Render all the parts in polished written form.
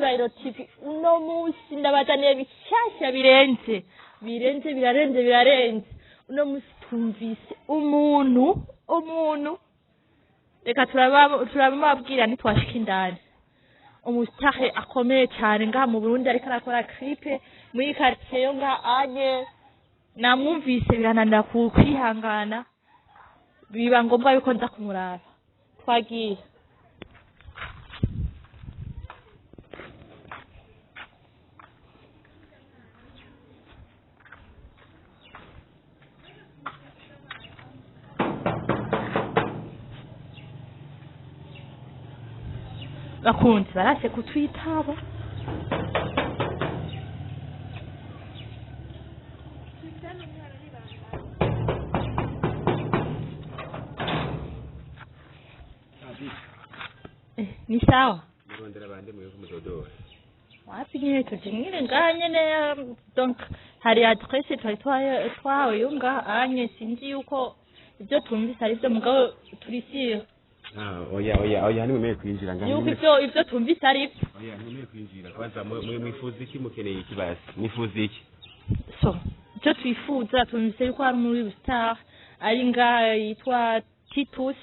Icubahiro TV. Uno munsi ndabazaniye bishasha birenze birenze birarenze birarenze. Uno munsi twumvise umuntu, reka turababwira nitwashika indani. Umusitari akomeye cyane ngaha mu Burundi ariko arakora clip muri quartier yo ngaha anye, namwumvise birananira kwihangana, biba ngombwa yuko nza kumuraba. Twagiye. Bakunzi barase kutwitaba. Ni sawa. Murondera bande mwe kumudodora? Wapi nyene tuje nyene ngaha nyene, donc hari adresse twari twahawe yo ngaha anye, sinzi yuko ibyo twumvise ari byo, mugabo turi sûr. Ah, oya oya oya, ntimwemeye kwinjira ngaha. Yuko ivyo twumvise ari byo. Oya, ntimwemeye kwinjira. Kwanza mwe mwifuza iki? Mukeneye iki basi? Mwifuza iki? So icyo twifuza, twumvise yuko hari muri star ari ngaha yitwa Titus,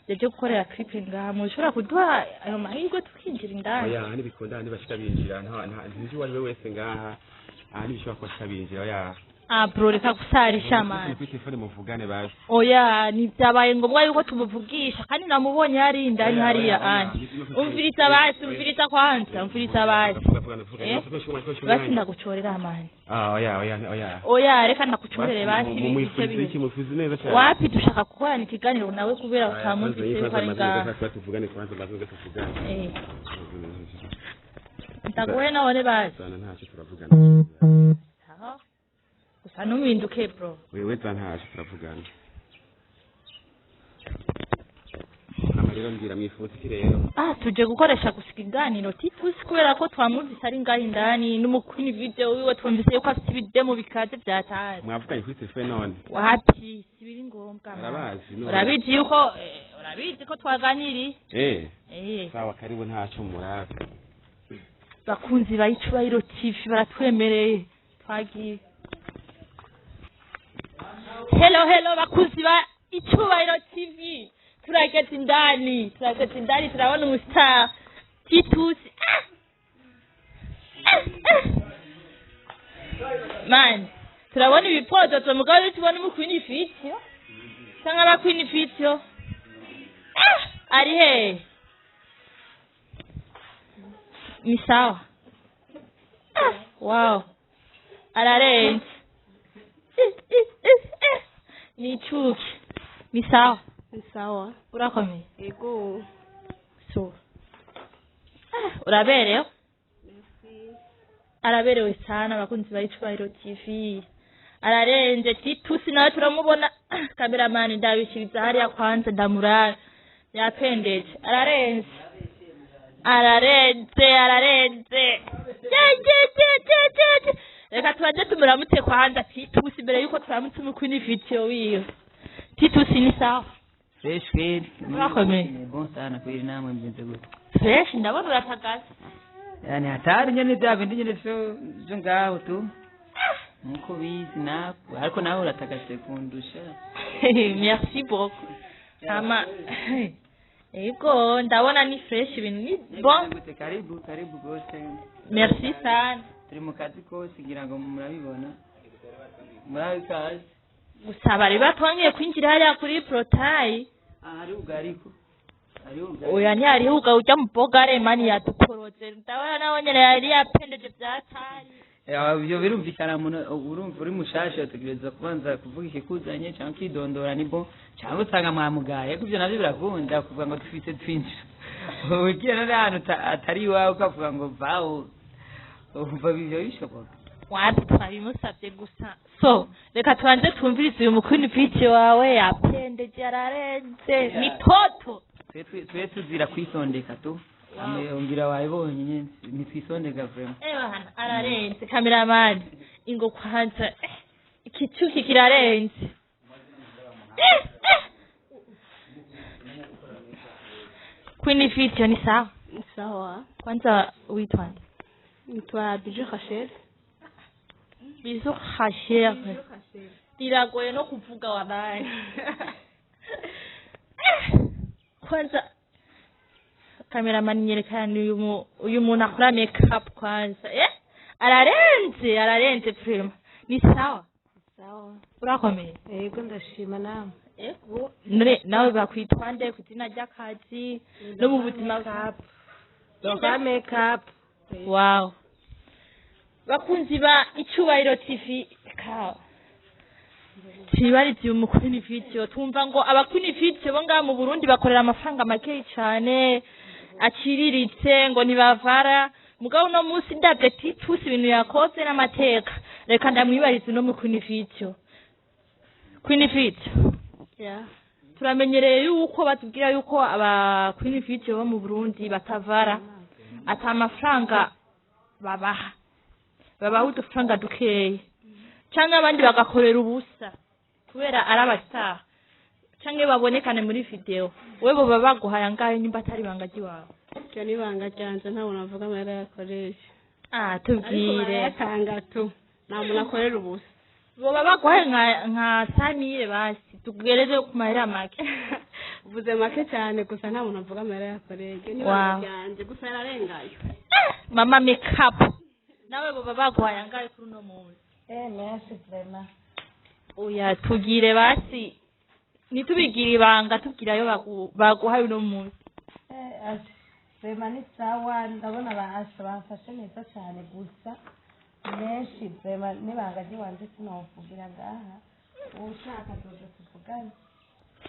yaje gukorera clip ngaha. Mushobora kuduha ayo mahirwe tukinjira indani? Oya, ntibikunda, ntibashika binjira. Nta nzi uwo ari we wese ngaha. Aha ntibishobora kuba binjira, oya. Ah bro, reka gusarisha mani. Kuri telefone muvugane basi. Oya, ntibyabaye ngombwa yuko tumuvugisha, kandi namubonye hari indani hariya anje. Umviriza basi, umviriza kwanza, umviriza basi. Basi ndagucorera mani. Ah, oya oya oya. Oya, reka ndagucorere basi. Mwifuza iki? Mwifuza neza cyane. Wapi, dushaka gukorana ikiganiro nawe kubera utamwumvise yuko ari ngaha. Tuvugane kwanza, maze tuvugane. Ndaguhe none basi. Sana ntacyo turavugana. Gusa ntumpinduke bro. Wewe za ntacyo turavugana. Hama rero mbwira, mwifuza iki rero? Ah, tuje gukoresha gusa ikiganiro Titus kubera ko twamwumvise ari ngaho indani n'umukwini video wiwe, twumvise yuko afite ibidemo bikaze vyataye. Mwavuganye kuri telefone none? Wapi, sibiri ngombwa. Arabazi none. Urabizi yuko urabizi ko twaganiriye. Sawa, karibu, ntacyo murabe. Bakunzi ba Icubahiro TV baratwemereye, twagiye. Hello hello bakunzi ba Icubahiro TV, turageze indani, turageze indani, turabona umustar Titus. Man, turabona ibipodoto, mugabo tubona umukwini fitio cyangwa abakwini fitio ari he? Ni sawa. Wow, ararenze. Ni icuki. Ni sawa. Ni sawa. Urakomeye? Ego. So uraberewe? Merci. Araberewe sana abakunzi ba Icubahiro TV. Ararenze Titus nawe turamubona. Kameramani ndabishiriza hariya kwanza ndamurara. Yapendeje. Ararenze. Ararenze, ararenze. Je. Reka tubanze tumuramutse kwanza Titus imbere yuko turamutse umukwini video wiwe. Titus, ni sawa? Fresh kweli. Urakomeye? Bon sana kweli, namwe mgenze gute? Fresh, ndabona uratagaze. Yani hatari nyene, bya bindi nyene vyo ngaho tu. Nkuko bizi nawe, ariko nawe uratagase kundusha. Merci beaucoup. Hama ego, ndabona ni fresh, ibintu ni bon. Gute, karibu karibu gose. Merci sana. Turi mu kazi kose ngira ngo murabibona. Murabikaze. Gusa bari batwangiye kwinjira hariya kuri portail. Ah, hari ugariko. Hari ugari. Oya, ntihariho uga ujya mu bogare mani yadukoroze. Ndabona nawe nyene yari yapendeje vyatari. Ibyo birumvikana, umuntu urumva uri mushasha utegereza kubanza kuvuga ikikuzanye cyangwa ukidondora, ni bo cyangwa usanga mwamugaye, ariko ibyo nabyo birakunda kuvuga ngo dufite twinjira ugiye none ahantu atari iwawe ukavuga ngo vawo, umva ibyo bishoboka? Wapi, twabimusabye gusa. So reka tubanze twumvirize uyu mukwini video wawe, yapendeje, ararenze, ni toto. Twe tuzira kwisondeka tu. Ngira wabibonye nyene ntitwisondeka vraiment. Ewana, ararenze. Kameramani, ingo kwanza, ikicuki kirarenze. Queen video, ni sawa? Ni sawa. Kwanza uitwa nde? Nitwa Bijou Rachel. Bijou Rachel riragoye no kuvuga wabaye. Kwanza cameraman nyerekana uyu muntu akora makeup kwanza, ararenze, ararenze prima. Ni sawa? Sawa. Urakomeye? Yego, ndashima, nawe? Ego. None nawe bakwitwa nde ku izina ry'akazi no mu buzima? Bwa makeup. Wow, bakunzi ba Icubahiro TV, ka tibarize uyu Queen Video. Tumva ngo aba Queen Video bo ngaha mu Burundi bakorera amafaranga makeyi cane aciriritse, ngo ntibavara. Mugabo uno munsi ndavye Titus ibintu yakoze n'amateka, reka ndamwibarize uno mu Queen Video. Queen Video, Yeah. turamenyereye yuko batubwira yuko aba Queen Video bo mu Burundi batavara, ata amafaranga babaha, babaha udufaranga dukeyi, canke abandi bagakorera ubusa kubera ari abastar canke babonekane muri video. We boba baguhaye angahe, nimba atari ibanga ry'iwawe? Iryo ni ibanga ryanje, nta muntu avuga amahera yakoresha. Ah, Ariko tubwire. barayatanga tu, nta muntu akorera ubusa. Boba baguhaye nka 5 mille basi, tugereze ku mahera make? Uvuze make cyane, gusa nta muntu avuga amahera yakoreye. Iryo ni Wow. ibanga ryanje, gusa yararengayo. Mama makeup, nawe boba baguhaye angahe kuri uno munsi? Eh, merci vraiment. Oya, tugire basi, ntitubigire ibanga, tubwire ayo baguhaye uno munsi. Eh, vraiment ni sawa, ndabona baasha bamfashe neza cyane, gusa menshi vraiment n'ibanga ry'iwanje sinovugira ngaha, ushaka tuza tuvugane.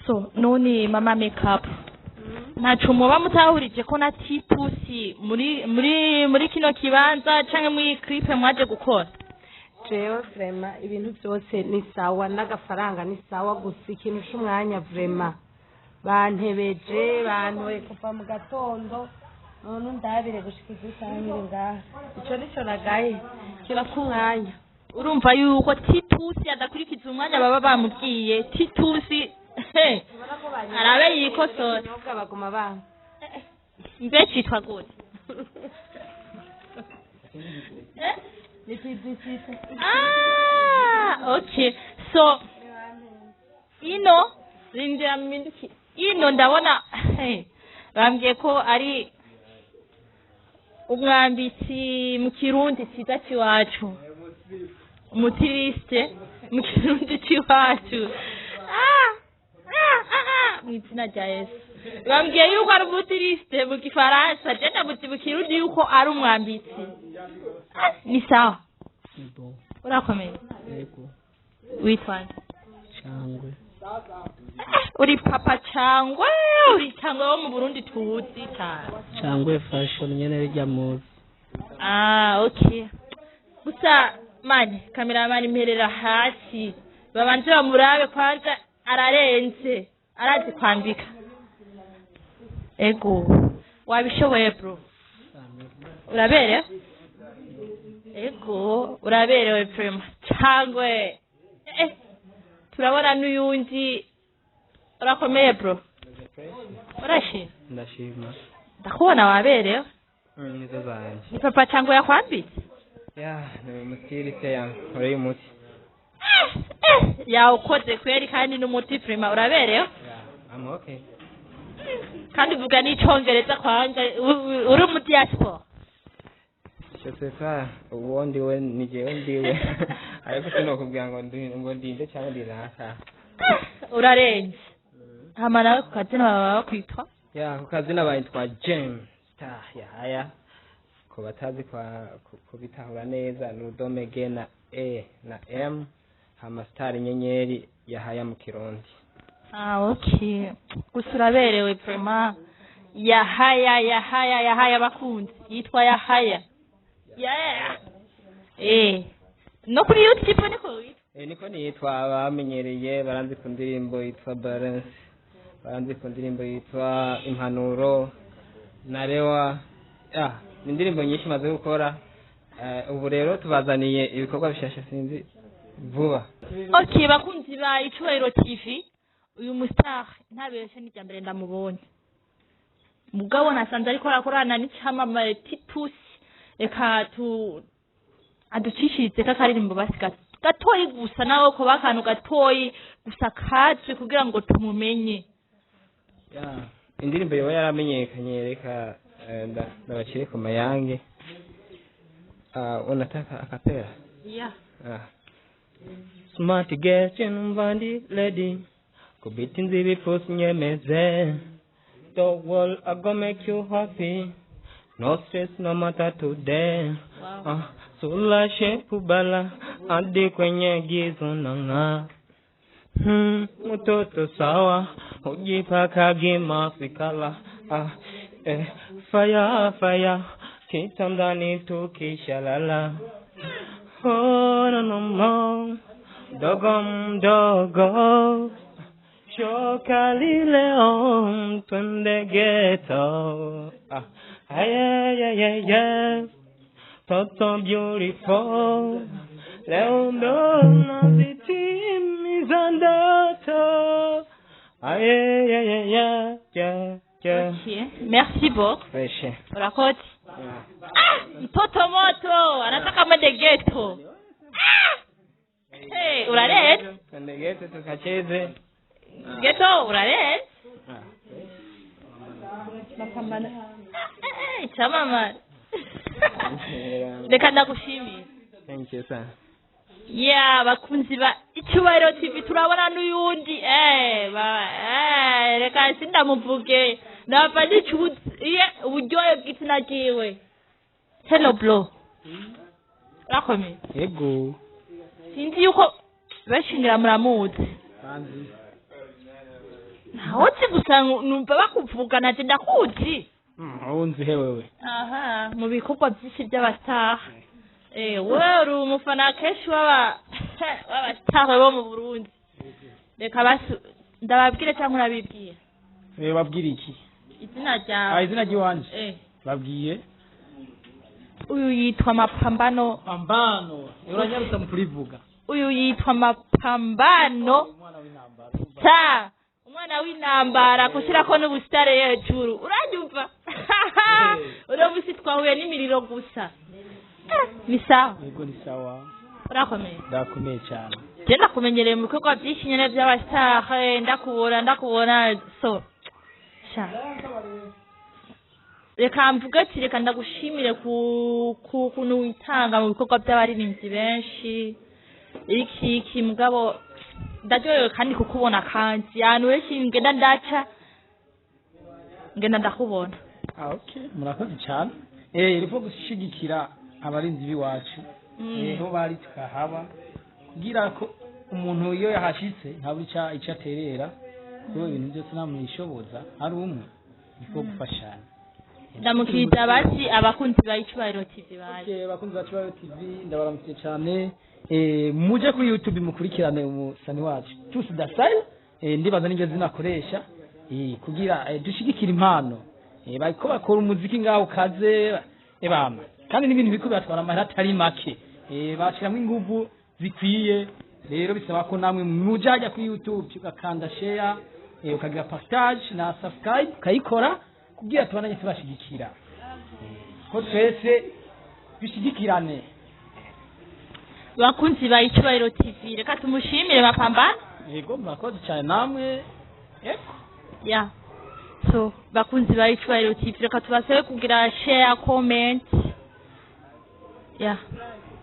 So none mama makeup, ntaco muba mutahurije ko na Titus muri kino kibanza canke muri clip mwaje gukora? Jewe vraiment ibintu byose ni sawa, n'agafaranga ni sawa, gusa ikintu c'umwanya vraiment bantebeje, bantoye kuva mu gatondo, none ndabire gushika izi saha nkiri ngaha. Ico nico nagaye, kiba k'umwanya. Urumva yuko Titus adakurikiza umwanya baba bamubwiye. Titus, he, arabe yikosora. Ibinyobwa baguma banga. Mbe citwa gute? Eh? Ni publicité. Ah, okay. So ino rindira mpinduki ino, ndabona, hey, bambwiye ko ari umwambitsi mu Kirundi ciza c'iwacu, umutiriste mu Kirundi c'iwacu. Ah, ah, ah, ah, mu izina rya Yesu. Bambwiye yuko ari umutiriste mu Gifaransa, je ndamuzi mu Kirundi yuko ari umwambitsi. Ah, ni sawa? Ni bon. Urakomeye? Yego. Witwa nde? Cyangwe. Uri papa Cyangwe, uri Cyangwe wo mu Burundi tuzi cyane. Cyangwe Fashion nyene rijya muzi. Ah, okay. Gusa mani kameramani, mperera hasi babanze bamurabe kwanza, ararenze, arazi kwambika. Ego, wabishoboye bro, uraberewe. Ego, uraberewe prima Cyangwe. Turabona n'uyundi. Urakomeye bro, urashima? Ndashima. Ndakubona waberewe. Nizo zanje. Ni papa Cyangwe yakwambitse? Ya, ni umustirise yankoreye umuti. Yawukoze kweri, kandi n'umuti prima, uraberewe. Ya, I'm okay. Kandi uvuga n'icongereza kwanza, uri mu diaspora. Je sais pas, uwo ndiwe ni jewe ndiwe, ariko sinokubwira ngo ngo ndinde cyangwa ndi naka. Urarenze. Hama nawe ku kazina baba bakwitwa? Ya, ku kazina bayitwa James Star Yahaya. Ku batazi kwa kubitahura neza, ni urudome G na E na M, hama star inyenyeri, Yahaya mu Kirundi. Ah, okay. Gusa uraberewe vraiment. Yahaya, Yahaya, Yahaya, bakunzi yitwa Yahaya. Yeah, no kuri YouTube niko witwa? Eh, niko nitwa. Bamenyereye baranzi ku ndirimbo yitwa Balance, baranzi ku ndirimbo yitwa Impanuro narewa. Ah, ni indirimbo nyinshi maze gukora. Ubu rero tubazaniye ibikorwa bishasha, sinzi vuba. Okay, bakunzi ba Icubahiro TV, uyu mustar ntabeshe n'irya mbere ndamubonye, mugabo nasanze ariko arakorana n'icyamamare Titus. Reka tu aducishirize kakaririmbo basi gatoyi gusa, nawe kuba akantu gatoyi gusa kazwi kugira ngo tumumenye. Ya, indirimbo yoba yaramenyekanye, reka ndabacire ku mayange. Ah, unataka acapella? Yeah. Ah. Smart girl, numva ndi ready kubita inzu ibipfusi nyemeze. The world I gonna make you happy, no stress, no matter today. Wow. Ah, sura shape bala hadi kwenye giza unang'aa. Mtoto sawa hujipaka gimafikala. Ah, fire fire kitandani tukishalala. Oh, no, no, no. Dogo mdogo shoka lileo twende ghetto. Ah, yeah, yeah, yeah, yeah. Toto beautiful, leo ndo nazitimiza ndoto. Ah, yeah, yeah, yeah, yeah, yeah, yeah. Okay. Merci beaucoup. Fresh. Urakoze. Ah, mtoto moto anataka mwende ghetto. Ah! Hey, uraretse? Twende ghetto tukacheze. Ghetto uraretse? Ah. Mapambano. Icyamamare. Reka ndagushimire. Thank you sana. Yeah, bakunzi ba Icyubahiro TV, turabona n'uyundi ba reka sindamuvuge nava nicuye uburyohe bw'itsina ryiwe. Hello bro, urakomeye? Yego. Sinzi yuko benshi ngira muramuzi. Banzi. Ntawuzi gusa numva bakuvuga nanje ndakuzi. Unzi he wewe? Aha, mu bikorwa byinshi by'abastar. Wewe uri umufana kenshi w'aba w'abastar bo mu Burundi. Reka basi ndababwire cyangwa urabibwira? Babwira iki? Izina ryawe. Ah, izina ry'iwanje. Babwiye. Uyu yitwa Mapambano. Pambano. Uranyarutsa mu kurivuga. Uyu yitwa Mapambano. Umwana w'intambara. Ta umwana w'intambara gushyirako n'ubusitare hejuru, uranyumva? Uno musi twahuye n'imiriro gusa. Ni sawa? Yego, ni sawa. Urakomeye? Ndakomeye cyane. Je ndakumenyereye mu bikorwa byinshi nyene by'abastar, ndakubona ndakubona. So sha reka mvuge ati reka ndagushimire ku kuntu witanga mu bikorwa by'abaririmbyi benshi iki iki, mugabo ndaryohewe kandi kukubona, kandi ahantu henshi ngenda ndaca ngenda ndakubona. Ah, okay, murakoze cyane. Rifo gushigikira abarinzi b'iwacu. Ho bari tukahaba kugira ko umuntu iyo yahashitse ntabwo ica icyo aterera, kuko ibintu byose nta muntu yishoboza ari umwe, niko gufashanya. Ndamukiriza basi abakunzi ba Icyubahiro TV baje. Okay, bakunzi ba Icyubahiro TV, ndabaramutse cyane. Muje kuri YouTube mukurikirane umusani wacu Tusi Dasai, ndibaza n'iryo zina akoresha, kugira dushigikire impano. Bariko bakora umuziki ngaho kaze bama, kandi n'ibintu biriko biratwara amahera atari make, bashiramwo inguvu zikwiye. Rero bisaba ko namwe muja hajya kuri YouTube ugakanda share, ukagira partage na subscribe ukayikora kugira tubandanye tubashigikira, ko twese dushigikirane. Bakunzi ba Icyubahiro TV, reka tumushimire Mapambano. Yego, murakoze cyane namwe, yego. Yeah, so bakunzi ba Icyubahiro TV, reka tubasabe kugira share, comment, yeah.